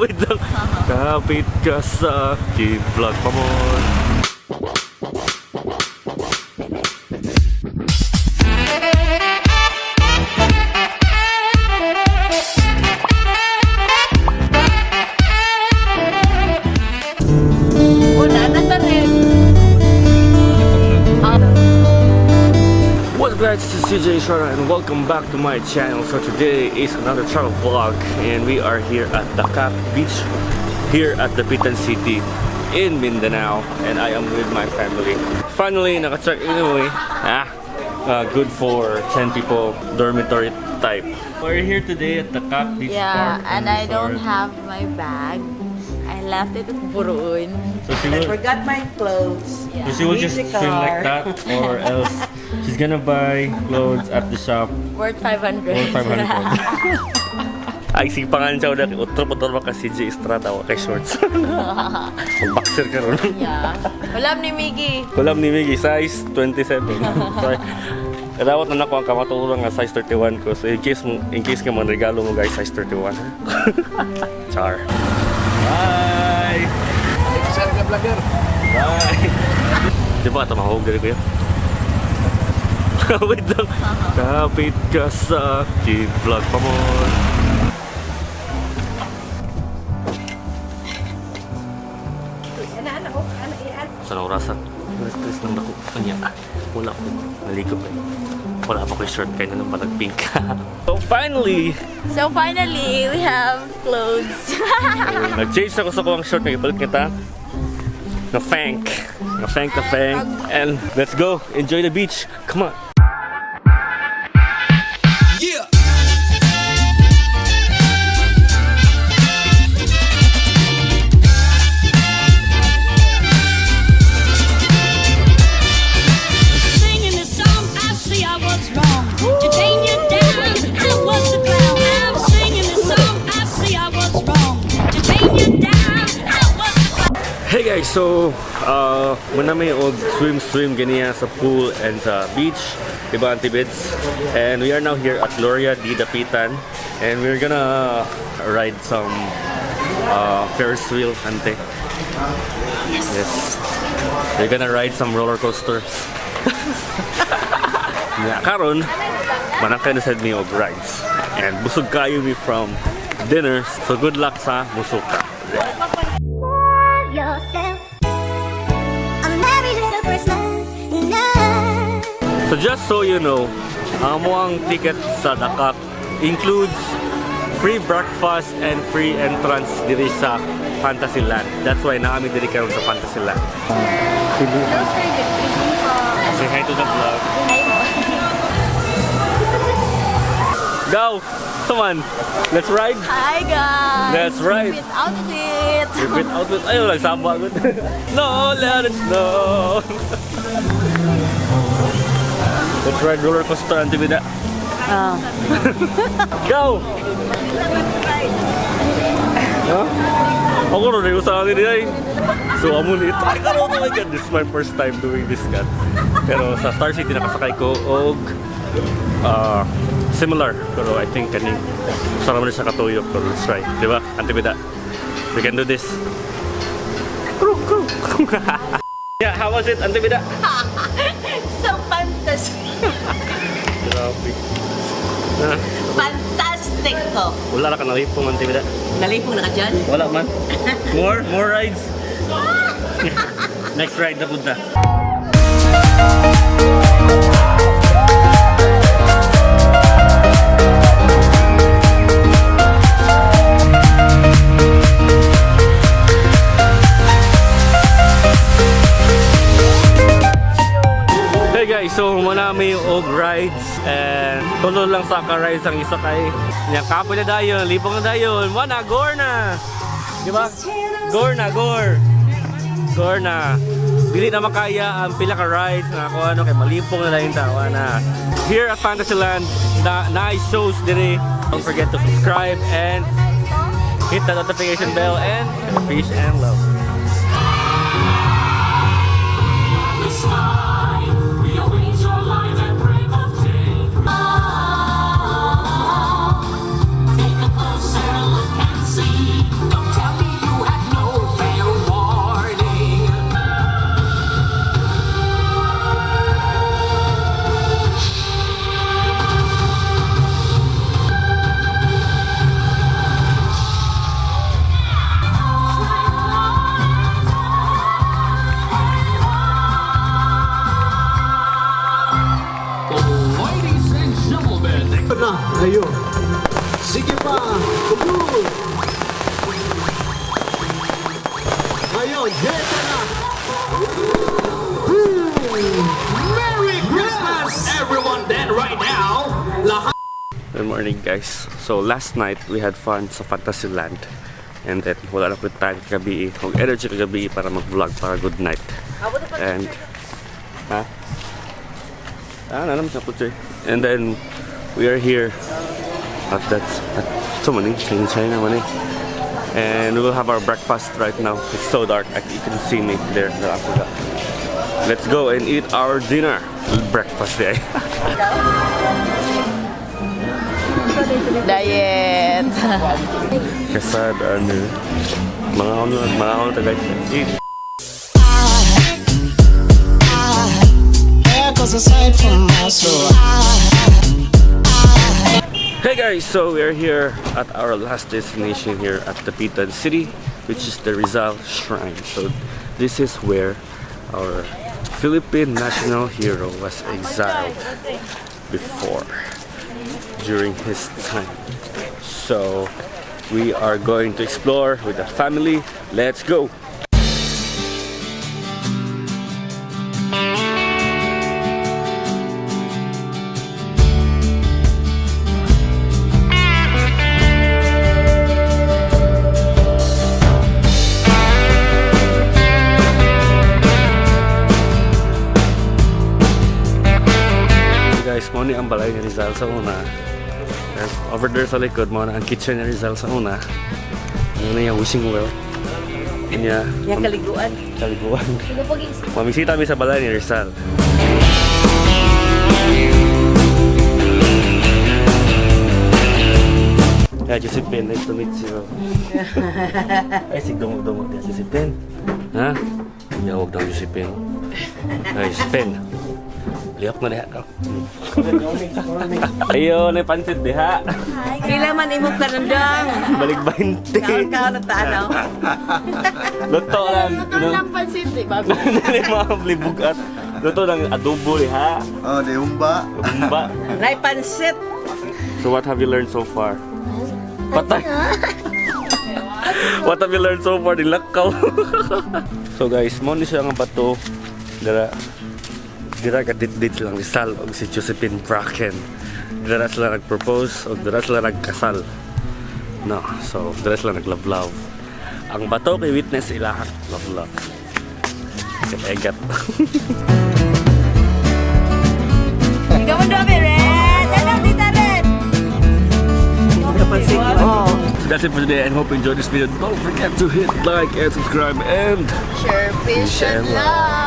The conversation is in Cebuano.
Wait lang. Kapit ka sa akin. Vlog pa more. Una, nasa rin. What's up, guys, this is CJ Sharma and welcome back to my channel. So today is another travel vlog and we are here at Dakak Beach here at Dapitan City in Mindanao and I am with my family. Finally, naka-check in away. Good for 10 people, dormitory type. We're here today at Dakak Beach Yeah, Park and I don't Resort. have my bag. I left it at Buruun. So she I will, forgot my clothes. Yeah. so she will just Leave the swim like car. that or else she's gonna buy clothes at the shop. Worth 500. Worth 500. Ay, sige pangalan siya ulit. Utro-utro ba ka CJ Estrada o kay shorts? Mag-boxer ka ron. Yeah. Wala ni Miggy. Wala ni Miggy, size 27. Sorry. Dapat na nako ang kamatuoran nga size 31 ko. So in case nga manregalo mo guys, size 31. Char. Bye! Saan ka vlogger? Bye! Di ba ito mahog dali kuya? Wait lang. Kapit ka sa akin. Vlog pa more. Sa orasan. Alas 3 lang ako. Kanya. Wala ko. Naligo pa eh. Wala pa ko yung shirt kaya na lang palag pink. So finally, So finally, we have clothes. nag-change ako sa kuwang shirt. Nagpalit kita. Na fank. Na fank, na fank. And let's go. Enjoy the beach. Come on. Yeah! Singing this song, I see I was wrong. To chain you down, I was the clown. I'm singing this song, I see I was wrong. To chain you down, I was the clown. Hey guys, so muna may og swim swim ganiya sa pool and sa beach, diba Auntie Bits? And we are now here at Gloria di Dapitan and we're gonna ride some Ferris wheel, ante. Yes. We're gonna ride some roller coasters. Yeah, karon manangkay na sad mi og rides. And busog kayo mi from dinner, so good luck sa musuka. Yourself a merry little Christmas now. So just so you know, ang ang ticket sa Dakak includes free breakfast and free entrance diri sa Fantasyland. That's why naami diri karon sa Fantasyland. Say hi to the vlog. Go! Come on! Let's ride! Hi guys! That's right. Repeat outfit! Repeat outfit. Ayaw lang, sama agad. No, let it snow! Let's ride roller coaster, Auntie Vida. Ah. Go! Huh? Ako rin yung sa akin ay. So amo ni try ka oh my God, this is my first time doing this God. Pero sa Star City nakasakay ko og similar pero I think kaning sarap rin sa katuyok pero let's try, di ba? Auntie Bida. We can do this. Crew, crew. Yeah, how was it, Auntie Bida? So fantastic. Grabe. Ah, Fantastic ko. wala ra ka nalipong, Auntie Bida. Nalipong na ka dyan? Wala man. More? More rides? Next ride na punta. Hey guys, so manami og rides and tulo lang sa ka rides ang isa kay nya kapoy na dayon, lipong na dayon, wala gore na. Di ba? Gore na, gore. Gore na. Dili na makaya ang pila ka rides na ako ano kay malipong na dayon tawa na. Here at Fantasyland, na nice shows dire. Don't forget to subscribe and hit the notification bell and peace and love. The sky, rearrange your life at break of day. Take a closer look and see. Morning, guys. So last night we had fun sa Fantasyland. And then wala na ko time kagabi, og energy kagabi para mag-vlog para good night. And ha? Ah, nalam sa kutsi. And then we are here at that at so many China China money. And we will have our breakfast right now. It's so dark. You can see me there. Let's go and eat our dinner. Breakfast day. Diet. Kasad, ano. Mga ano taga eat. There goes a sight from my soul. Hey guys, so we are here at our last destination here at Dapitan City, which is the Rizal Shrine. So this is where our Philippine national hero was exiled before during his time. So we are going to explore with the family. Let's go! Hey guys, mo ni ang balay ni Rizal sa una. And over there sa likod, mo na ang kitchen ni Rizal sa una. Ano na yung wishing well. Kanya, Yang kaliguan. kaliguan. Mamisita mi sa balay ni Rizal. Yeah, Josephine, nice to meet you. Ay, si dungo-dungo niya, Josephine. Ha? Yawag daw, Josephine. Ay, Josephine. Lihok na diha ka. Ayun, may pansit diha. Pila man imong kanandang. Balik 20. Kaon-kaon na taanaw. Luto lang. Luto lang pansit, di ba? Dili mga libugat. Luto lang adobo diha. Oh, di humba. Humba. Nay pansit. So what have you learned so far? Patay. What have you learned so far? Dilakaw. So guys, mo ni siya nga bato. Dira dira ka dit lang Rizal og si Josephine Bracken. Dira sila nag-propose og dira sila nagkasal. No, so dira sila nag-love-love. Ang bato kay witness ilahang love-love. Egat. Ikaw mo doon, Red! Ano, Tita Red? Oh. So that's it for today and hope you enjoyed this video. Don't forget to hit like and subscribe and Share, fish, and love!